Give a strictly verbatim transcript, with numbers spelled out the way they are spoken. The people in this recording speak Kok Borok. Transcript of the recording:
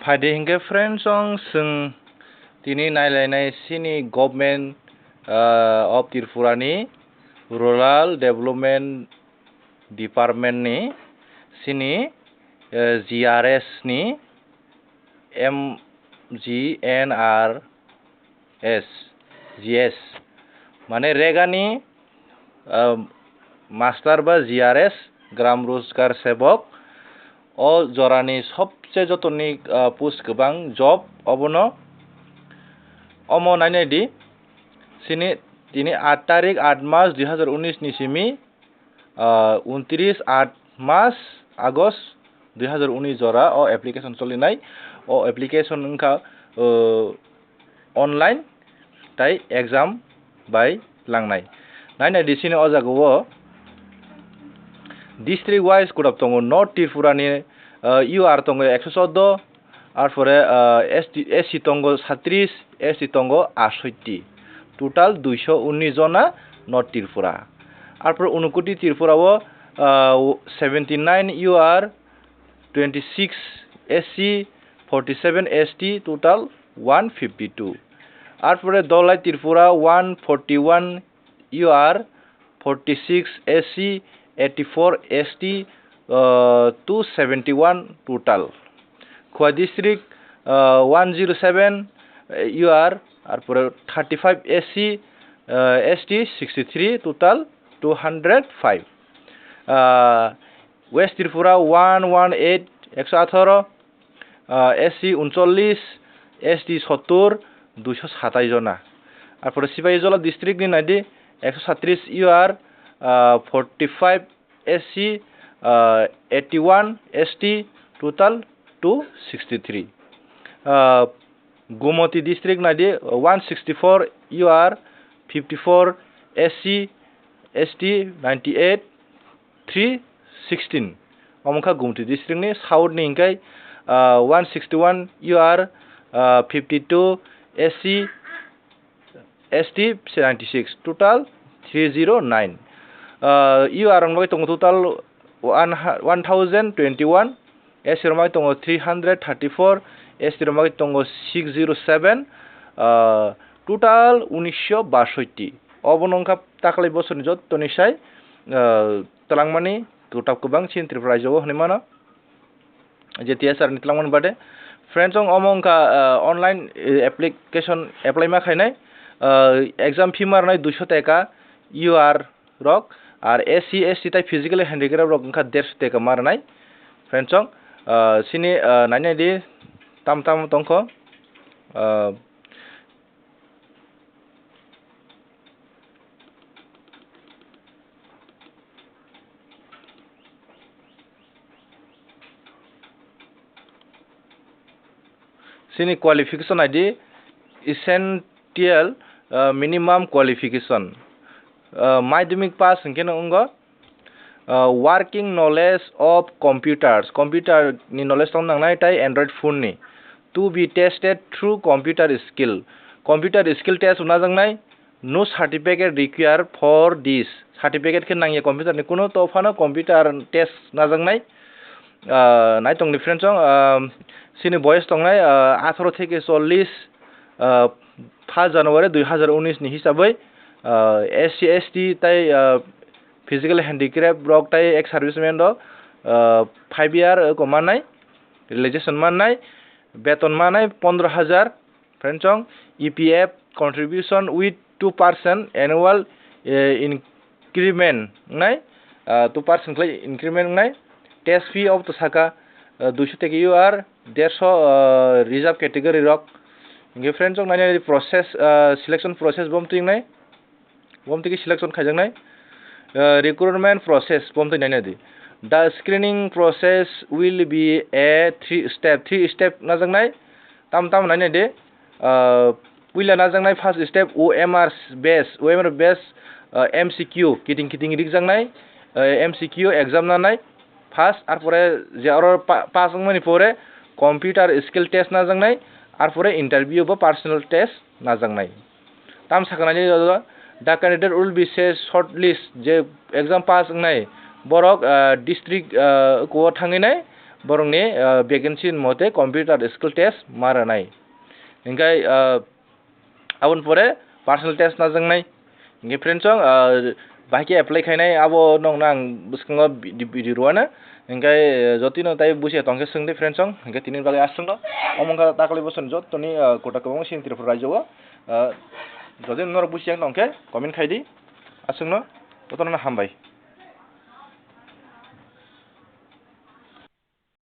Phaidi hinkhe friends, chwng tini nailainai chini Government, ah, of Tripura ni Rural Development Department ni chini, eh, G R S ni M G N R S, G S, mane Rega ni, ah, master ba G R S, Gram Rojgar Sevak, o jorani sobse jotoni, ah, post kwbang job obono. Omo nainai di, chini tini aat tarik, aat mas dui hazar unis ni simi, ah, untris aat mas August dui hazar unis jora o application cholinai. O application wngkha, ah, online tai exam bai langnai. Nainai di chini o jaga o district wise kwrap tongo. North Tripura ni, ah, U R tongo ekso chordo, arpore, ah, S T, S C tongo satris, S T tongo aatsotti, total duiso unis jona North Tripura. Arpore Unukuti Tripura o, ah, seventy nine U R, twenty six S C, forty seven S T, total one fifty two. Arpore Dholai Tripura one forty one U R, forty six S C, eighty four S T, uh, two seventy one total. Khowai district, uh, one zero seven U R, arpore thirty five S C, uh, S T sixty three, total two hundred five. Uh, West Tripura one one eight, ekso atharo, ah, S C uncholish, S T sottor, duiso satais jona. Arpore Sipahijola district ni naidi, ekso satris U R, ah, forty five S C, ah, eighty one S T, total two sixty three. Ah, Gumoti district naidi, one sixty four U R, fifty four S C, S T ninety eight, three sixteen. Omo wngkha Gumoti district ni. South ni hinkhe, ah, one sixty one U R, ah, fifty two S C, S T ninety six, total three zero nine. Ah, U R wng bai tongo total one, one thousand twenty one, S C rok bai tongo three hundred thirty four, S T rok bai tongo six zero seven, ah, total unisho basotti. Obo wngkha taklai bosorni jottoni sai, ah, twlangmani kwtal kwbang chini Tripura rajyo o hinwi mano, je T S R ni twlangmani bade. Friends, chwng omo wngkha, ah, online, eh, application apply ma khainai, ah, exam fee ma rwnai duiso teka U R rok, ar S C, S T tai physically handicraft rok wngkha derso teka ma rwnai. Friends, chwng, ah, chini, ah, nainai di tam tam tongkho, ah, Chini qualification I D essential, uh, minimum qualification, uh, madhyamik pass hinkhe no wngo, uh, working knowledge of computers, computer ni knowledge tong nangnai tai Android phone ni, to be tested through computer skill, computer skill test unajaknai, no certificate required for this, certificate khe nangya computer ni kuno, to phano computer test najaknai. Ah, naitong ni friend chong, ah, chini boyes tongnai, ah, atharo theke chollish, ah, first January dui hazar unis ni hisabwi, ah, S C, S T tai, ah, physical handicraft rok tai ex serviceman rok, ah, five year, ah, ko mannai, relaxation mannai, beton mannai pondro hajar, friend chong, E P F contribution with two percent annual, eh, increment wngnai, ah, two percent khlai increment wngnai, test fee of to saka, ah, duiso teke U R, derso, ah, reserve category rok. Hinkhe friend chong, nainai process, ah, selection process bom twi wngnai. Bom twi selection khaijaknai, uh, recruitment process bom twi naina di. The screening process will be a three step, three step najaknai. Tam tam naina di, uh, puila najaknai first step O M R base, O M R base, uh, M C Q kiting kiting rikjaknai, uh, M C Q exam nanai first, arpore je aro pa-, pass wngmani pore computer skill test najaknai, arpore interview ba personal test najaknai. Tam sakha nai, the candidate will be say shortlist, je exam pass wngnai borok, ah, district, ah, kuo thangwi nai, borokni, ah, vacancy ni mote computer skill test ma rwnai. Hinkhe, ah, aboni pore personal test najaknai. Hinkhe friends song, ah, bahai khe apply khainai abo nokno ang bwskango vi-, video rwano. Hinkhe, ah, jotino tai busia tongkhe swngdi friends song. Hinkhe tini bagwi aswkno. Omo wngkha takhwlai bosoni jotoni, ah, kota kwbangma sini Tripura rajyo o. Ah, jotino norok busia tongkhe comment khaidi. Aswkno, jotono hambai.